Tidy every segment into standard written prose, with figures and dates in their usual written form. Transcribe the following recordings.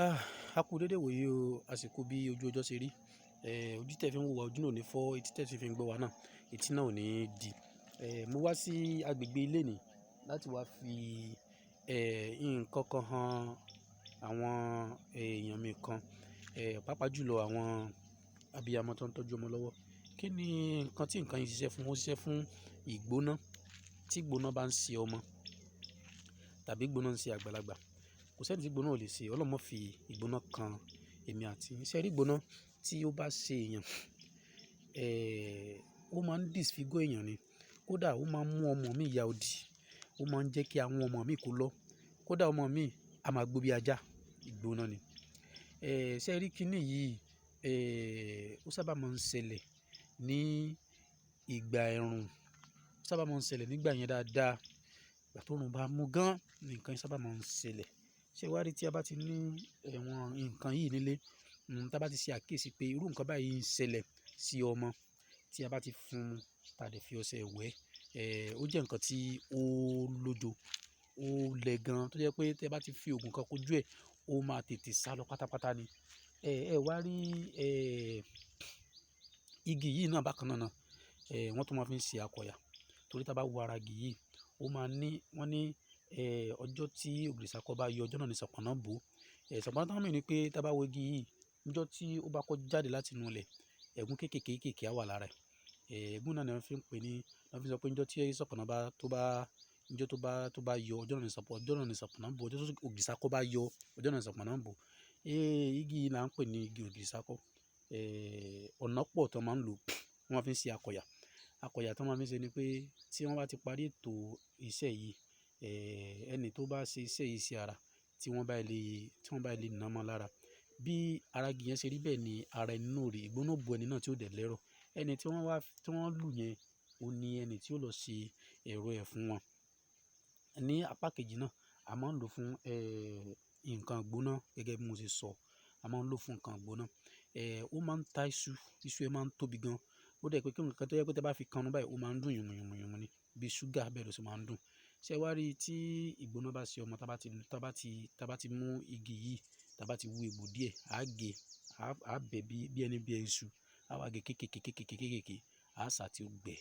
Ah, a kú dédé wòye o, àsìkò bí ojú ọjọ́ ṣe rí. Ojú tẹ fi ń wò wá, ojú náà ò ní fọ́, etí tẹ fi ń gbọ́ wa náà, etí náà ò ní di. Mo wá sí agbègbè ilé ni láti wá fi, nǹkan kan hàn àwọn èèyàn mi kan, pàápàá jùlọ àwọn abiyamọ tó ń tọ́jú ọmọ lọ́wọ́. Kí ni nǹkan tí nǹkan yìí ń ṣiṣẹ́ fún? Ó ń ṣiṣẹ́ fún ìgbóná. Tí ìgbóná bá ń ṣe ọmọ tàbí ìgbóná ń ṣe àgbàlagbà, kò sí ẹni tí ìgbóná ò lè ṣe. Ọlọ́run má fi ìgbóná kan èmi àti yín. Ṣé rí ìgbóná tí ó bá ṣe èèyàn, ó máa ń disfigure èèyàn ni. Kódà ó máa ń mú ọmọ mi ya odi, ó máa ń jẹ́ kí àwọn ọmọ mi kó lọ. Kódà ọmọ mi a máa gbó bí ajá, ìgbóná ni. Ṣé rí kíni yìí, ó sábà máa ń ṣẹlẹ̀ ní ìgbà ẹ̀rùn. Ó sábà máa ń ṣẹlẹ̀ nígbà yẹn dáadáa. Ìgbà tó òòrùn bá mú gan ní nǹkan yìí sábà máa ń ṣẹlẹ̀. Ṣé wàá rí tí a bá ti ní ẹ̀wọ̀n nǹkan yìí nílé, tí a bá ti ṣe àkíyèsí pé irú nǹkan báyìí ń ṣẹlẹ̀ sí ọmọ, tí a bá ti fún un, ta dẹ̀ fi ọṣẹ wẹ̀, ó jẹ́ nǹkan tí ó lójo, ó le gan, tó jẹ́ pé tí ẹ bá ti fi òògùn kan kojú ẹ̀, ó máa tètè sálọ pátápátá ni. Ẹ wá rí, igi yìí náà bákan náà náà, wọ́n tún máa fi ń ṣe akọ̀yà. Torí tí a bá wo ara igi yìí, ó máa ní, wọ́n ní, ọjọ́ tí ògìrìsàkọ́ bá yọ, ọjọ́ náà ni sọ̀pọ̀nà bò. Sọ̀pọ̀nà tó mean ni pé tí a bá wo igi yìí, ọjọ́ tí ó bá kọ́ jáde láti inú ilẹ̀, ẹ̀gún kéékèèké kéékèèké á wà lára ẹ̀. Ẹ̀gún náà ni wọ́n fi ń pè ní, wọ́n fi sọ pé ọjọ́ tí sọ̀pọ̀nà bá, tó bá, ọjọ́ tó bá, tó bá yọ, ọjọ́ náà ni sọ̀pọ̀, ọjọ́ náà ni sọ̀pọ̀nà bò. Ọjọ́ tí ògìrìsàkọ́ bá yọ, ọjọ́ náà ni sọ̀pọ̀nà bò. Igi yìí là ń pè ní igi ògìrìsàkọ́. Ọ̀nà pọ̀ tó máa ń lò, wọ́n máa fi ń ṣe akọ̀yà. Akọ̀yà tó máa fi ń ṣe ni pé tí wọ́n bá ti parí ètò iṣẹ́ yìí, ẹni tó bá ṣe iṣẹ́ yìí sí ara, tí wọ́n bá lè, tí wọ́n bá lè ná mọ́ lára, bí ara igi yẹn ṣe rí bẹ́ẹ̀ ni ara ẹni náà ò rí. Ìgbóná bo ẹni náà tí ó dẹ̀ lẹ́rọ̀. Ẹni tí wọ́n wá, tí wọ́n lù yẹn, ó ní ẹni tí ó lọ ṣe ẹ̀rọ ẹ̀ fún wọn. Ní apá kejì náà, a máa ń lò fún, nǹkan ìgbóná gẹ́gẹ́ bí mo ṣe sọ. A máa ń lò fún nǹkan ìgbóná. Ó máa ń ta iṣu, iṣu ẹ máa ń tóbi gan. Ó dẹ̀ pé kí nǹkan tó jẹ́ pé tí ẹ bá fi kanu báyìí, ó máa ń dùn yùmùyùmùyùmù ni. Bí ṣúgà bẹ́ẹ̀ ló ṣe máa ń dùn. Ṣé wàá rí tí ìgbóná bá ṣe ọmọ, tí a bá ti, tí a bá ti, tí a bá ti mú igi yìí, tí a bá ti wú egbò díẹ̀, á gé, á bẹ̀ bí, bí ẹni bí iṣu. A wá gé kéékèèké kéékèèké kéékèèké, á sá tí ó gbẹ.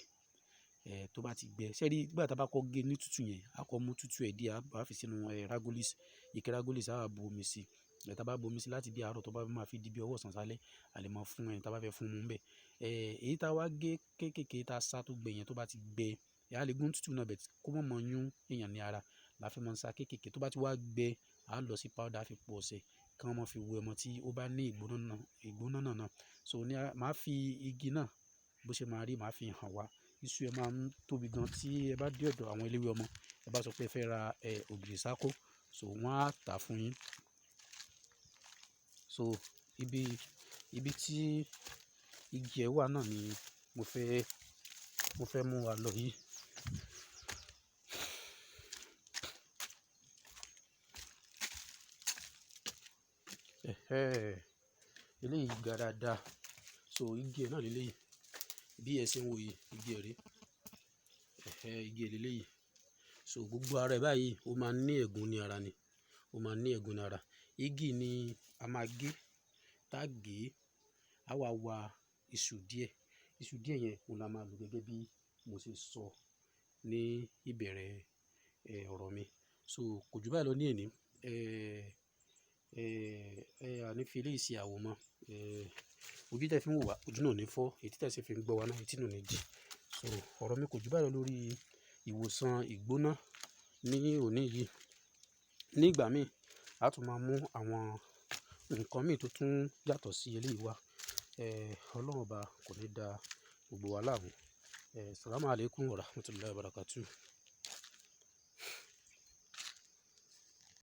Tó bá ti gbẹ, ṣé rí nígbà tí a bá kọ́ gé ní tútù yẹn, a kọ́ mú tútù ẹ̀ díẹ̀, a fi sínú, ragolis. Ike ragolis a wá bu omi sí. Tí a bá bu omi sí láti bí àárọ̀ tó bá máa fi di bí ọwọ́ ọ̀sán sálẹ̀, a lè máa fún ẹni tí a bá fẹ́ fún un bẹ́ẹ̀. Èyí tí a wá gé kéékèèké tí a sá tó gbẹ yẹn tó bá ti gbẹ, a lè gún tútù náà bẹ́ẹ̀ kó má mọ yún èèyàn ní ara. La fi máa ń sa kéékèèké tó bá ti wá gbẹ, a lọ sí powder, a fi po ọṣẹ kí wọ́n máa fi wẹ ọmọ tí ó bá ní ìgbóná náà, ìgbóná náà náà. So ní a, màá fi igi náà bó ṣe máa rí, màá fi hàn wá. Iṣu ẹ máa ń tóbi gan tí ẹ bá dé ọ̀dọ̀ àwọn eléwé ọmọ, ẹ bá sọ pé ẹ fẹ́ ra, ògìrìsàkọ́, so wọ́n á tà fún yín. So ibi, ibi tí igi ẹ wà náà ni mo fẹ́, mo fẹ́ mú wa lọ yìí. Ẹ̀hẹ́, eléyìí ga dáadáa. So igi ẹ náà léleyìí. Bí ẹ ṣe ń wò yìí, igi ẹ rè. Ẹ̀hẹ́, igi ẹ léleyìí. So gbogbo ara ẹ báyìí ó máa ń ní ẹ̀gún ní ara ni. Ó máa ń ní ẹ̀gún ní ara. Igi ni a máa gé, tá gé, a wá wa iṣu díẹ̀. Iṣu díẹ̀ yẹn òun la máa lò gẹ́gẹ́ bí mo ṣe sọ ní ìbẹ̀rẹ̀, ọ̀rọ̀ mi. So kò ju báyìí lọ ní èní. A ní fi eléyìí ṣe àwò mọ́. Ojú tí ẹ fi ń wò wá, ojú náà ò ní fọ́. Etí tí ẹ sì fi ń gbọ́ wa náà, etí náà ò ní di. So ọ̀rọ̀ mi kò ju báyìí lọ lórí ìwòsàn ìgbóná ní òní yìí. Ní ìgbà míì, a tún máa mú àwọn nǹkan míì tó tún yàtọ̀ sí eléyìí wá. Ọlọ́run ọba kò ní da gbogbo wa láàmú. Salamu alaykum wa rahmatullahi wa barakatuh.